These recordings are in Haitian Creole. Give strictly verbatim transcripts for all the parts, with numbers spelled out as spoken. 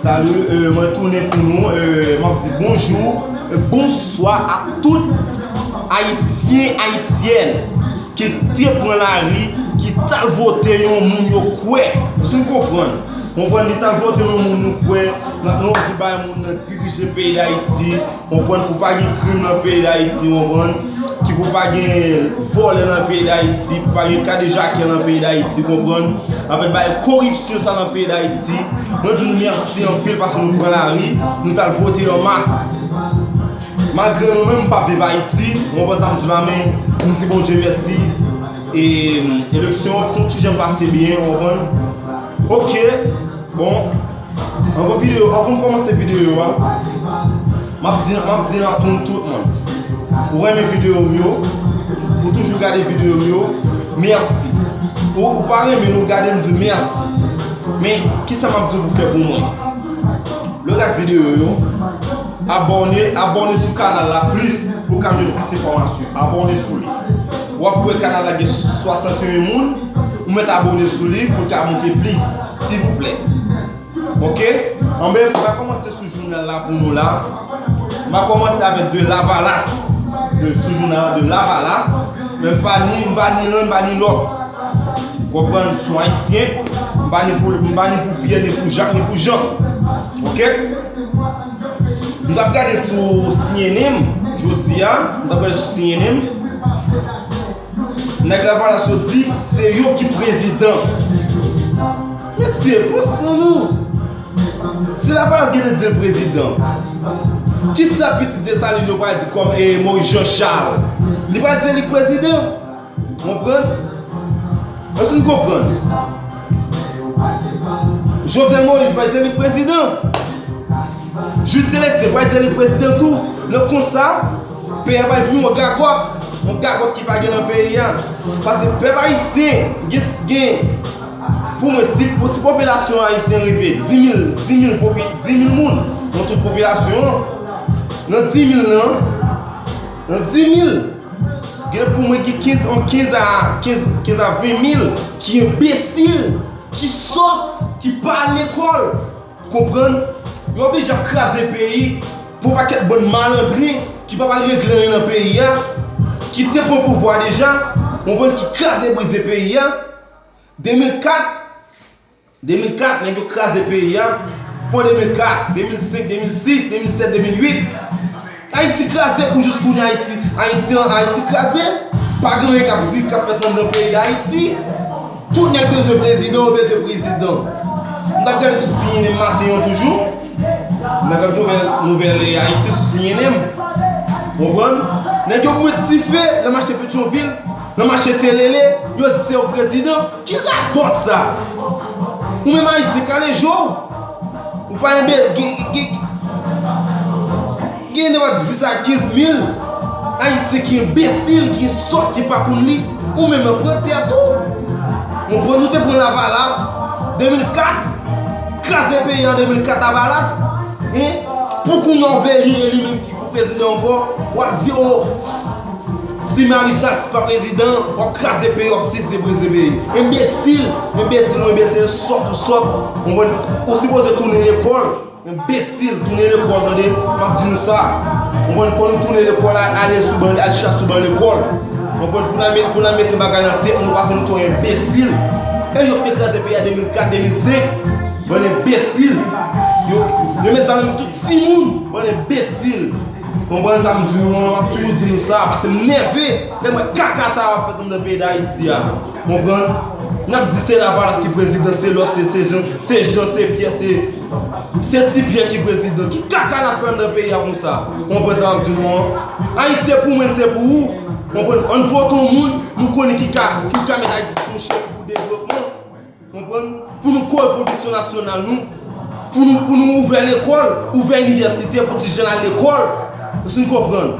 Salut, euh, mwen tounen pou nou. Euh, m ap di bonjou, euh, bonswa a tout Ayisyen, Ayisyèn ki te pran lari, ki t al vote yon moun yo kwè. Èske n konprann? Konprann, li t al vote yon moun nou kwè, nan, nan anvi bay moun nan dirije peyi Dayiti. Konprann, pou pa gen krim nan peyi Dayiti, konprann, ki pou pa gen vòlè nan peyi Dayiti, pou pa gen kadejakè nan peyi Dayiti, konprann, anfèt, bay koripsyon sa nan peyi Dayiti. Mwen di nou mèsi anpil paske nou pran lari, nou t al vote an mas. Malgre mwen menm m pa viv Ayiti, ou konprann sa m di la, men m di Bondye mèsi. E eleksyon an konn ti jan pase byen, ou konprann? Ok, bon, anvan videyo, anvan m kòmanse videyo a, m ap di, m ap di nan tout moun. Ou renmen videyo m yo, ou toujou gade videyo m yo, mèsi. Ou, ou pa renmen nou gade m di mèsi. Men, kisa m ap di w pou fè pou mwen? Lè w gade videyo yo, abòne, abòne sou kanal la plis pou w ka jwenn plis enfòmasyon. Abòne sou li. W ap wè kanal la gen swasanteyen moun, ou mèt abòne sou li pou l ka monte plis, silvouplè. Ok? Anben, m va kòmanse sou jounal la pou nou la. M va kòmanse avèk de Lavalas. De, sou jounal la de Lavalas. Men m pa ni, m pa ni lan, m pa ni lòt. Konprann, m se yon Ayisyen. M pa ni pou, m pa ni pou Pyè, ni pou Jak, ni pou Jan. Ok? M t ap gade sou C N N jodi a. M t ap gade sou C N N. Nèg Lavalas yo di se yo ki prezidan. Mesye, pran san nou. Si Lavalas gentan di l prezidan, kisa pitit Desalin yo pral di kòm, eh, Moïse Jean Charles? Li pral di li prezidan. Konprann? Èske n konprann? Jovenel Moïse pral di li prezidan. Jude Célestin pral di li prezidan tou. Lè konsa, peyi a pral vin yon gagòt. Yon gagòt ki pa gen nan peyi a. Paske pèp ayisyen gen, gen, pou mwen, si, pou, si popilasyon ayisyen rive dis mil, dis mil popi-, dis mil moun nan tout popilasyon an, nan dis mil lan, nan dis mil, gen pou mwen gen kenz, ant kenz a, kenz, kenz a ven mil ki enbesil, ki sòt, ki pa al lekòl. Konprann? Yo oblije ap kraze peyi pou pakèt bann malandren ki pa pral regle anyen nan peyi a, ki te pran pouvwa deja, konprann, ki kraze brize peyi a. De mil kat, de mil kat, nèg yo kraze peyi a. Pran de mil kat, de mil senk, de mil sis, de mil sèt, de mil uit. Ayiti kraze pou jis kounye a Ayiti. Ayiti an, Ayiti kraze. Pa gen anyen k ap di, k ap fèt anndan peyi Dayiti. Tout nèg bezwen prezidan, yo bezwen prezidan. M t ap gade sou C N N maten an toujou. M t ap gade nouvèl, nouvèl, eh, Ayiti sou C N N. Konprann? Nèg yo mete dife nan mache Petyonvil, nan mache Telele, yo di se yo prezidan. Ki radòt sa? Ou menm Ayisyen, kale je w. Ou pa enbe-, gen, gen, gen, gen dwa dis a kenz mil Ayisyen ki enbesil, ki sòt, ki pa konn li. Ou menm pran tèt ou. Ou pran, nou te pran Lavalas, de mil kat, kraze peyi an de mil kat Lavalas. Hein? Pou kounye a w vle li, e li menm ki pou prezidan ankò, w ap di, o, si Malis Narcisse pa prezidan, w ap kraze peyi, w ap sezi brize peyi. Enbesil, enbesil ou enbesil, sòt ou sòt. Ou konprann? Ou sipoze tounen lekòl. Enbesil, tounen lekòl, tande. M ap di nou sa. Ou konprann? Fò nou tounen lekòl, al, ale sou ban, al chita sou ban lekòl. Ou konprann? Pou n al met, pou n al mete bagay nan tèt nou, paske nou twò enbesil. E yo te kraze peyi a de mil kat, de mil senk. Bann enbesil. Yo, yo met zam nan tout timoun. Bann enbesil. Konprann sa m di nou an, m ap toujou di nou sa, paske m nève lè m wè kaka sa a ap fèt anndan peyi Dayiti a. Konprann? N ap di se Lavalas ki prezidan, se lòt, se, se Jean, se Jean, se Pierre, se, se Ti Pierre ki prezidan. Ki kaka n ap fè anndan peyi a konsa? Konprann sa m ap di nou an? Ayiti e pou mwen, se pou ou. Konprann? Ann vote yon moun, nou konnen ki ka, ki ka met Ayiti sou yon chemen pou devlopman. Konprann? Pou nou kore pwodiksyon nasyonal nou, pou nou, pou nou ouvè lekòl, ouvè inivèsite pou ti jèn al lekòl. Èske n konprann?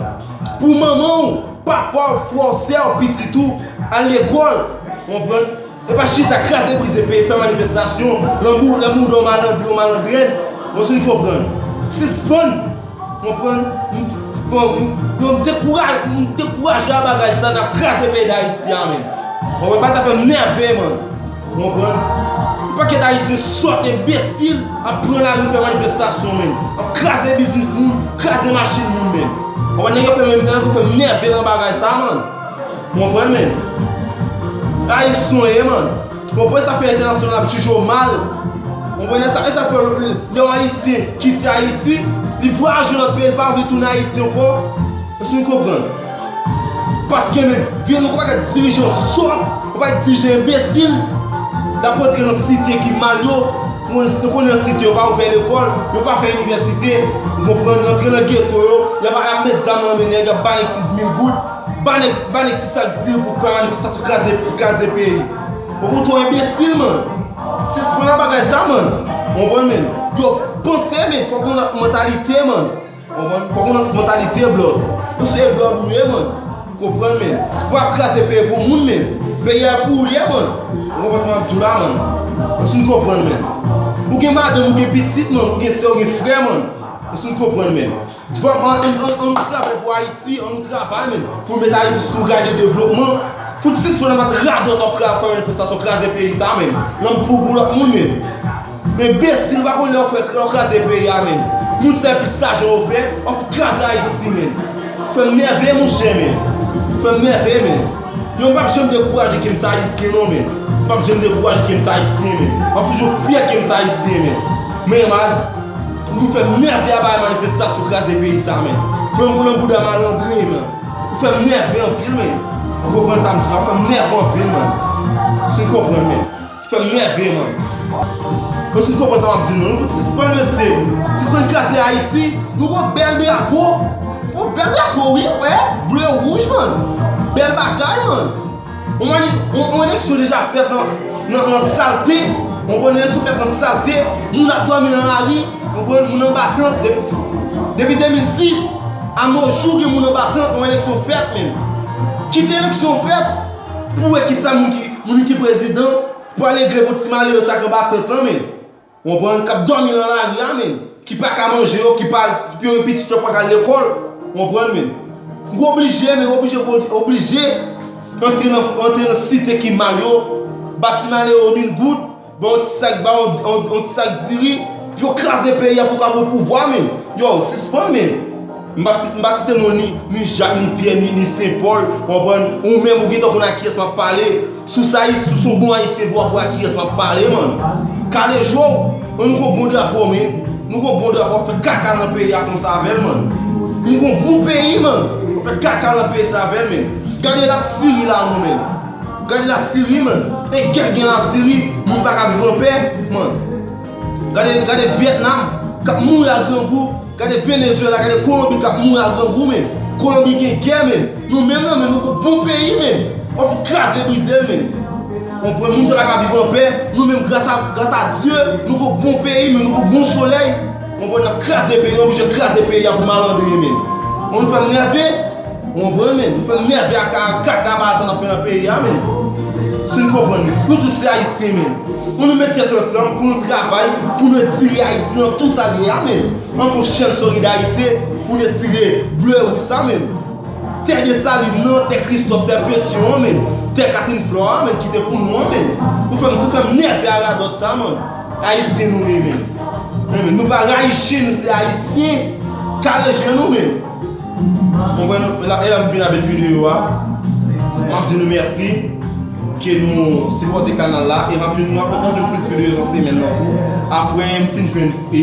Pou manman w, papa w, frè w, sè w, pitit ou al lekòl. Konprann? E pa chita kraze brize peyi, fè manifestasyon, lanmou, lanmou dè w malandren, w malandrèn. Èske n konprann? Sispann. Konprann? M, bon, m, bon, m dekoura-, m dekouraje a bagay sa, n ap kraze peyi Dayiti a menm. Konprann? Bagay sa fè m nève, man. Ou konprann? Yon pakèt Ayisyen sòt, enbesil, ap pran lari fè manifestasyon, menm. Ap kraze biznis moun, kraze machin moun, menm. Ou konprann? Nèg yo fè menm, nèg yo fè m nève nan bagay sa, man. Ou konprann, menm? Ayisyen, man. Ou konprann, sa fè entènasyonal ap jije w mal. Ou konprann, sa, sa fè lè yon Ayisyen kite Ayiti, li vwayaje lòt peyi, li pa vle tounen Ayiti ankò. Èske nou konprann? Paske, men, vin nou konprann dirijan sòt, ou pa dirijan enbesil, l ap rantre nan site ki mal yo, nou konnen site yo pa ouvè lekòl, yo pa fè inivèsite, ou konprann, rantre nan geto yo, y ap, y ap met zam nan men nèg, y ap ba nèg ti mil goud, ba nèg, ba nèg ti sak diri pou kraze, pou kraze, kraze peyi. Ou konprann, twò enbesil, man. Sispann ak bagay sa, man. Ou konprann, men. Yo panse, men, fòk gen yon lòt mantalite, man. Ou konprann? Fòk ou nan mantalite blòd. Ou se blòd ou ye, man. Konprann, men. Ou ap kraze peyi pou moun, men. Peyi a pou ou li ye, man. Ou konprann sa m ap di w la, man? Èske nou konprann, men? Ou gen madanm, ou gen pitit, man. Ou gen sè, ou gen frè, man. Èske nou konprann, men? Di fò, an, an, an, an nou travay pou Ayiti, an nou travay, men. Pou met Ayiti sou ray de devlopman. Fout sispann ap radòt ap kraze, fè manifestasyon, kraze peyi sa, men. Lanm pou, pou lòt moun, men. Enbesil, pa konn lè w fè, lè w kraze peyi a, men. Moun sa pi sajan yo fè, w ap kraze Ayiti, men. Fè m nève, monchè, men. Fè m nève, men. Yo, m p ap janm dekouraje ke m se Ayisyen, non, men. M p ap janm dekouraje ke m se Ayisyen, men. M ap toujou fyè ke m se Ayisyen, men. Men, mas, nou fè m nève a bay manifestasyon kraze peyi sa, men. Pran m pou nan bouda malandren, men. Ou fè m nève anpil, men. Ou konprann sa m di la? Ou fè m nève anpil, men. Si w konprann, men. Fè m nève, man. Èske w konprann sa m ap di nou? Nou fout sispann, mesye. Sispann kraze Ayiti. Nou gon bèl drapo. Gon bèl drapo, wi, wè. Ble, wouj, man. Bèl bagay, man. On, on, on eleksyon deja fèt nan, nan, nan salte. On eleksyon fèt nan salte. Moun ap dòmi nan lari. Ou konprann? Moun anba tant. Depi, depi de mil dis, a no jou, gen moun anba tant. On eleksyon fèt, men. Kite eleksyon fèt. Pou wè kisa moun ki, moun ki prezidan. Pou al regle pou ti malere sa k anba tant lan, men. Ou konprann? K ap dòmi nan lari a, men. Ki pa ka manje yo, ki pa, ki pitit yo pa ka al lekòl. Ou konprann, men. Ou oblije, men, oblije, oblije antre nan, antre nan site ki mal yo. Ba ti malere yo mil goud, ba yon ti sak, ba yon, yon, yon ti sak diri, pou yo kraze peyi a pou ka pran pouvwa, men. Yo, sispann, men. M pa si-, m pa site non ni, ni Jak, ni Pyè, ni, ni Sen Pòl, ou konprann? Ou menm, ou gentan konn a kiyès m ap pale. Si w se Ayisyen, si w se yon bon Ayisyen, vre, w ap wè a kiyès m ap pale, man. Kale je w, nou gon bon drapo, men. Nou gon bon drapo, w ap fè kaka nan peyi a konsa avè l, man. Nou gon bon peyi, man. W ap fè kaka nan peyi sa avè l, men. Gade Lasiri la, non, men. Gade Lasiri, man. E gè gen Lasiri, moun pa ka viv anpè, man. Gade, gade Vyètnam, k ap mouri a grangou. Gade Venezuela, gade Kolonbi k ap mouri a grangou, men. Kolonbi gen gè, men. Nou menm nan, men, nou gon bon peyi, men. W ap fout kraze brize l, men. Ou konprann, moun sa pa ka viv anpè. Nou menm, gras a, gras a Dye, nou gon bon peyi, men, nou gon bon solèy. Ou konprann, n ap kraze peyi, nou oblije kraze peyi a pou malandren, men. Bon, nou fè m nève. Ou konprann, men? Nou fè m nève ak, ak kaka bazan n ap fè nan peyi a, men. Si n konprann, men. Nou tout se Ayisyen, men. Ann nou met tèt ansanm pou nou travay, pou nou retire Ayiti nan tou sa l ye a, men. Ann fè yon chèn solidarite pou nou retire ble wouj sa, men. Tè Desalin nan, tè Kristòf, tè Petyon an, men. Tè Catherine Flore a, men, ki te pou nou an, men. Nou fè m, nou fè m nève a radòt sa, man. Ayisyen nou ye, men. Men, men, nou pa Ayisyen, nou se Ayisyen. Kale je nou, men. Konprann? E la, e la m fin avèk videyo a. M ap di nou mèsi ke nou sipòte kanal la. E m ap jwenn, m ap jwenn plis videyo nan semèn nan tou. Apre m fin jwenn, e,